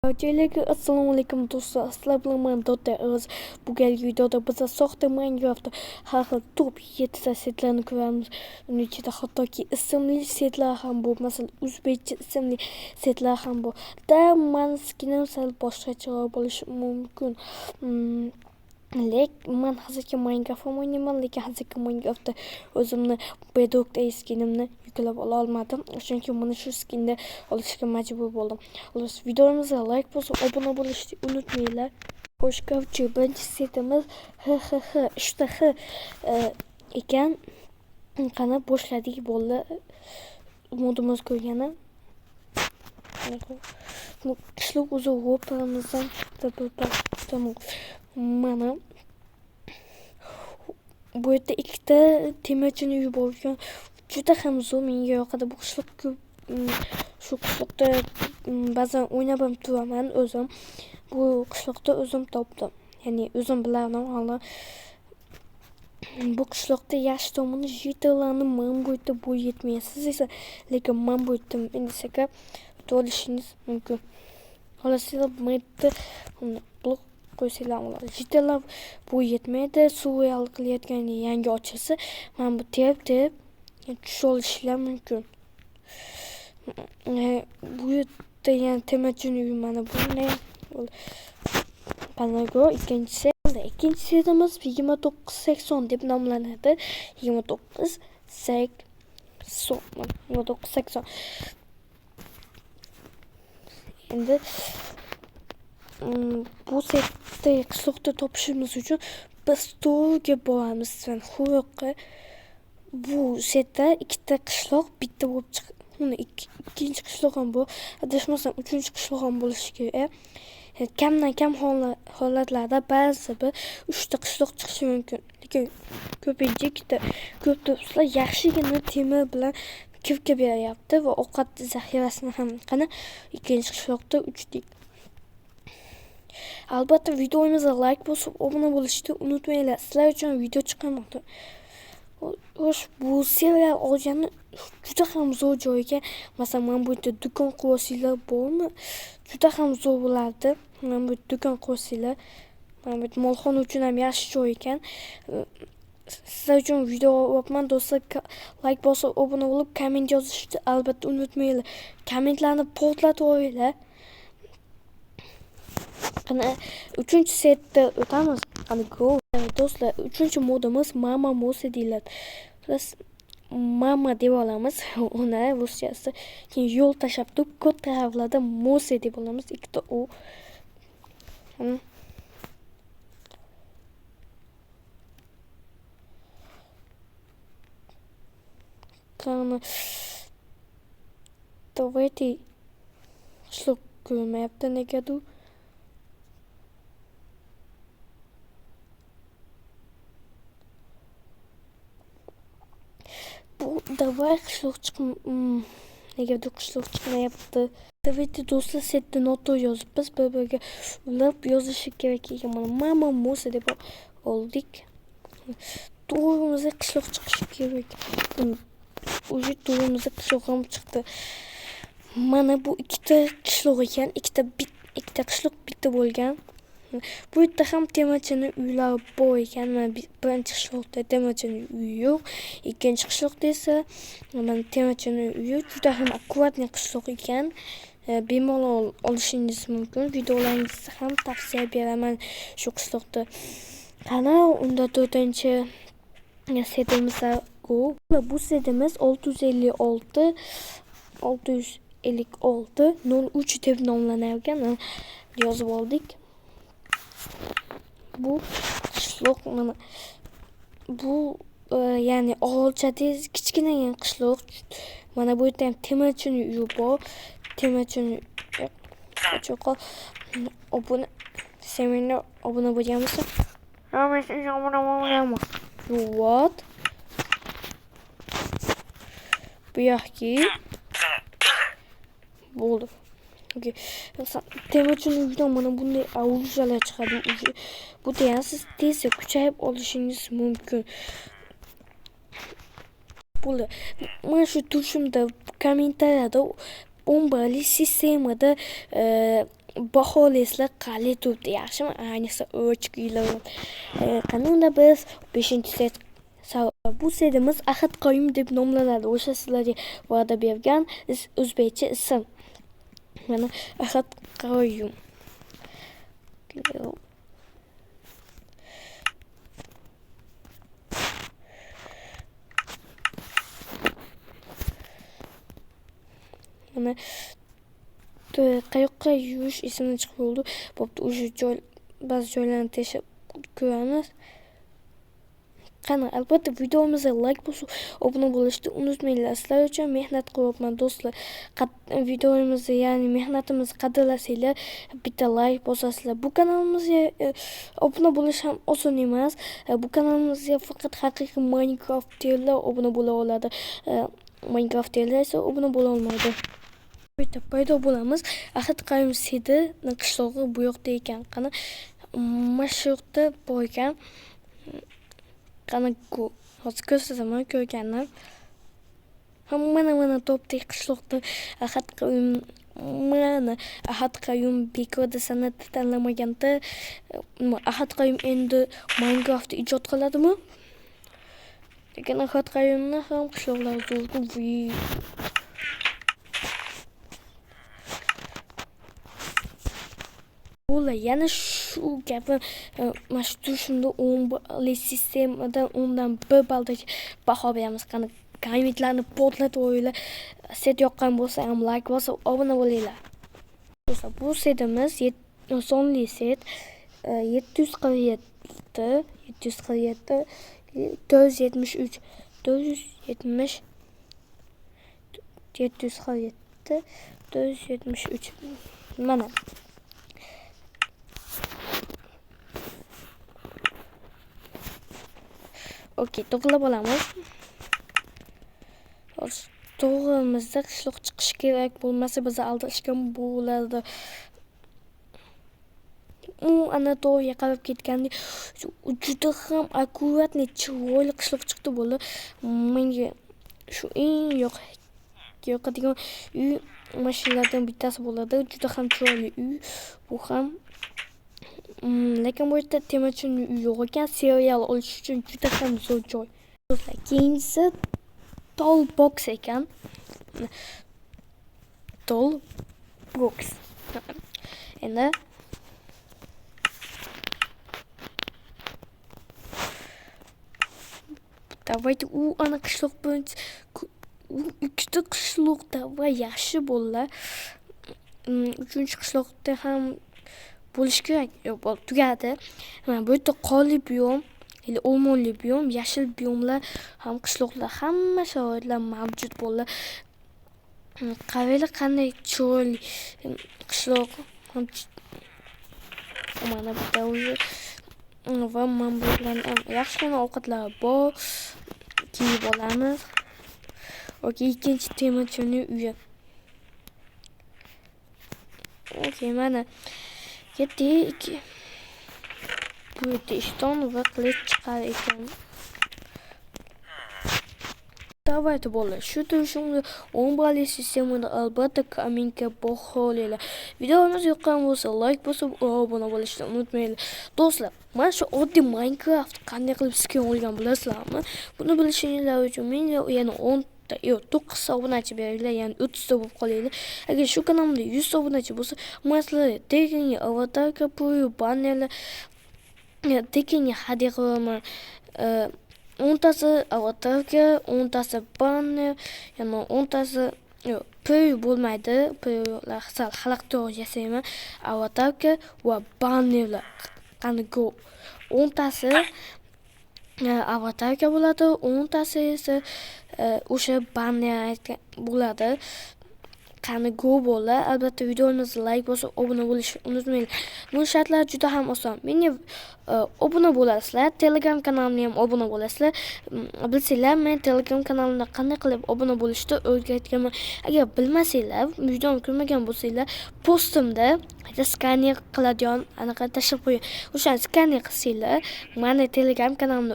Barchalarga assalomu alaykum do'stlar. Sizlar bilan men Dota.uz. Bugungi videoda biz soxta Minecraftda har xil top 7 ta setlarni ko'ramiz. Uning ichida hattoki ismli setlar ham bor. Masalan, o'zbekcha ismli setlar ham bor. Da man skinim sal boshqacharoq bo'lishi mumkin. Lekin man hozirgi Minecraft o'ynayman, lekin hozirgi Minecraftda o'zimni Bedrock skinimni yuklab ola olmadim. Chunki mana shu skinni olishga majbur bo'ldim. Xullas, videomizga like bosib, obuna bo'lishni unutmanglar. Xo'sh, короче, birinchi setimiz HHH, 3ta H ekan. Qani boshladik bo'ldi. Modimiz ko'rgani. Qishloq o'zi ro'paramizdan chiqdi bir pastda. Mana bu yerda ikkita temirchini uyi bor ekan. Juda ham zo'r, menga yoqadi bu qishloq. Ko'p shu qishloqda ba'zan o'ynab ham turaman o'zim. Bu qishloqda o'zim topdim. Ya'ni o'zim bilardim hali. Bu qishloqda yaxshi tomoni jitellarni man bu yerda bo'y yetmaysiz esa, lekin man bu yerda endi sekin o'tishingiz mumkin. Xolasizlar bu yerda blok qo'ysanglar bo'ladi. Jitellar bo'y yetmaydi. Suv qilayotgan yangi ochilsa, mana bu terib tusha olishlar mumkin. Bu yerda yana temirchini uyi mana bunday. Qanaqa ikkinchisi? Ikkinchi setimiz 2980 deb nomlanadi. 2980. 2980. Endi bu setda qishloqda topishimiz uchun biz to'g'riga boramiz. Xuroqqa. Bu setda ikkita qishloq bitta bo'lib chiqadi. Uni ikkinchi qishloq ham bu. Adashmasam uchinchi qishloq ham bo'lishi kerak. Kamdan kam holatlarda ba'zi bir 3ta qishloq chiqishi mumkin. Lekin ko'pincha ikkita. Ko'p do'stlar yaxshigina temir bilan kirka beryapti va ovqat zaxirasini ham. Qani ikkinchi qishloqda uchdik. Albatta videomizga like bosib obuna bo'lishni unutmanglar. Sizlar uchun video chiqarmoqda. Xo'sh, bu serial olgani juda ham zo'r joy ekan. Masalan, mana bu yerda do'kon qo'ysanglar bormi? Juda ham zo'r bo'lardi. Mana bu yerda do'kon qo'ysanglar, mana bu yerda molxona uchun ham yaxshi joy ekan. Sizlar uchun video olyapman do'stlar. Like bosib obuna bo'lib, komment yozishni albatta unutmanglar. Kommentlarni portlatib yuboringlar. Qani uchinchi setda o'tamiz. Qani go. Do'stlar, uchinchi modimiz Mama Mose deyiladi. Biz Mama deb olamiz uni ruschasi. Keyin yo'l tashlab turib, katta harflarda Mose deb olamiz. Ikkita O. Qani давайте qishloq ko'rmayapti negadir. Bu davay qishloq negadir qishloq chiqmayapti. Давайте do'stlar setda noto'g'ri yozibmiz, bir-biriga ulab yozishi kerak ekan. Mana Mama Mose deb oldik. To'g'rimizda qishloq chiqishi kerak. Уже to'g'rimizda qishloq ham chiqdi. Mana bu ikkita qishloq ekan, ikkita qishloq bitta bo'lgan. Bu yerda ham temirchini uylari bor ekan. Mana birinchi qishloqda temirchini uyi yo'q. Ikkinchi qishloqda esa mana temirchini uyi juda ham akkuratniy qishloq ekan. Bemalol olishingiz mumkin. Videolaringizni ham tavsiya beraman shu qishloqda. Qani unda to'rtinchi setimizda go. Bu setimiz 656 656 03 deb nomlanar ekan. Yozib oldik. Bu qishloq mana bu ya'ni orolchada kichkinagina qishloq. Mana bu yerda ham temirchini uyi bor. Temirchini obuna sen menga obuna bo'lganmisan? Men senga obuna bo'lganman. What? Bu yoqki bo'ldi. Okay. Temirchini uyidan mana bunday orujlar chiqadi. Bu degani siz tezda kuchayib olishingiz mumkin. Bo'ldi. Mana shu turishimda kommentariyada 11lik sistemada Baholaysizlar, qalay turibdi, yaxshimi? Ayniqsa o'chkiylar. Qani unda biz 5-set. Bu setimiz Ahad Qayum deb nomlanadi. O'sha sizlarga va'da bergan o'zbekcha ism. Mana Ahad Qayum. Mana qayoqqa yurish esimdan chiqib qoldi. Bo'pti, o'sha joy, ba'zi joylarni tekshirib ko'ramiz. Qani, albatta videomizga like bosib, obuna bo'lishni unutmanglar. Sizlar uchun mehnat qilyapman do'stlar. Videomizni, ya'ni mehnatimizni qadrlasanglar, bitta like bosasizlar. Bu kanalimizga obuna bo'lish ham oson emas. Bu kanalimizga faqat haqiqiy Minecraftierlar obuna bo'la oladi. Minecraftierlar esa obuna bo'la olmaydi. Bu yerda paydo bo'lamiz. Ahad Qayum sedi qishlog'i bu yoqda ekan. Qani, mana shu yoqda bor ekan. Qani, hozir ko'rsataman ko'rgandim. Mana topdik qishloqni. Ahad Qayum, mana Ahad Qayum bekorda san'atni tanlamaganda, Ahad Qayum endi Minecraftni ijod qiladimi? Lekin Ahad Qayumni ham qishloqlari zo'r-ku. Bo'la, yana shu gapim, mana shu turishimda 10 balli sistemadan 10dan 1 baldagi baho beramiz. Qani, kommentlarni portlatib qo'yinglar. Set yoqqan bo'lsa ham like bosib obuna bo'linglar. Do'stlar, bu setimiz sonli set, 747, 747, 473, 470, 747, 473. Mana. Okey, to'g'rilab olamiz. Hozir to'g'rimizda qishloq chiqishi kerak, bo'lmasa bizni aldashgan bo'ladi. U ana to'g'riga qarab ketganda juda ham akkuratniy, chiroyli qishloq chiqdi bo'ldi. Menga shu eng yoqadigan uy mashinalardan bittasi bo'ladi. Juda ham chiroyli uy bu ham. Lekin bu yerda temirchining uyi yo'q ekan. Serial olish uchun juda ham zo'r joy. Do'stlar, keyingisi Tollbox ekan. Tollbox. Endi давайте u ana qishloq birinchi, u ikkita qishloq davay yaxshi bo'ldi. Uchinchi qishloqda ham bo'lish kerak. Yo'q, bo'ldi, tugadi. Mana bu yerda qorli biom, ya'ni o'rmonli biom, yashil biomlar ham qishloqlar, hamma sharoitlar mavjud bo'ldi. Qaranglar qanday chiroyli qishloq. Mana bitta o'zi va mana bu yerlarda ham yaxshigina ovqatlar bor. Kiyib olamiz. Okey, ikkinchi temirchining uyi. Okey, mana ketdik. Bu yerda ishton va qilich chiqar ekan. Давайте bolalar, shu turishimda 10 balli sistemada albatta kommentga baholanglar. Videomiz yoqqan bo'lsa like bosib obuna bo'lishni unutmanglar. Do'stlar, mana shu oddiy Minecraft qanday qilib skin olgan bilasizlarmi? Buni bilishinglar uchun menga yana 10 ta, yo'q, 9 ta obunachi beringlar, ya'ni 30 ta bo'lib qolinglar. Agar shu kanalimda 100 ta obunachi bo'lsa, men sizlarga tekinga avatarka, pul, bannerlar tekinga hadya qilaman. 10tasi avatarka, 10tasi banner, yana 10tasi yo'q, pul bo'lmaydi, pullar sal xalaqitoq yasayman. Avatarka va bannerlar. Qani go. 10tasi avatarka bo'ladi, 10tasi esa o'sha banner bo'ladi. Qani go bo'ladi. Albatta videomizni like bosib obuna bo'lishni unutmanglar. Bu shartlar juda ham oson. Menga obuna bo'lasizlar, Telegram kanalimga ham obuna bo'lasizlar. Bilsanglar, men Telegram kanalimda qanday qilib obuna bo'lishni o'rgatganman. Agar bilmasanglar, videomni ko'rmagan bo'lsanglar, postimda skaner qiladigan anaqa tashlab qo'ying. O'shani skaner qilsanglar, meni Telegram kanalimda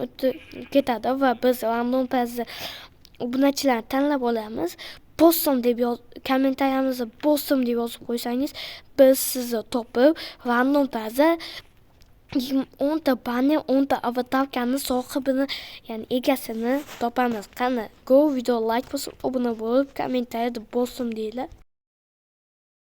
o'tib ketadi va biz random tarzda obunachilarni tanlab olamiz. "Bosdim" deb yoz, kommentariyamizda "Bosdim" deb yozib qo'ysangiz, biz sizni topib, random tarzda 10 ta banner, 10 ta аватарка ni sohibini, ya'ni egasini topamiz. Qani, go, video like bosib, obuna bo'lib, kommentariyada "Bosdim" deyiladi.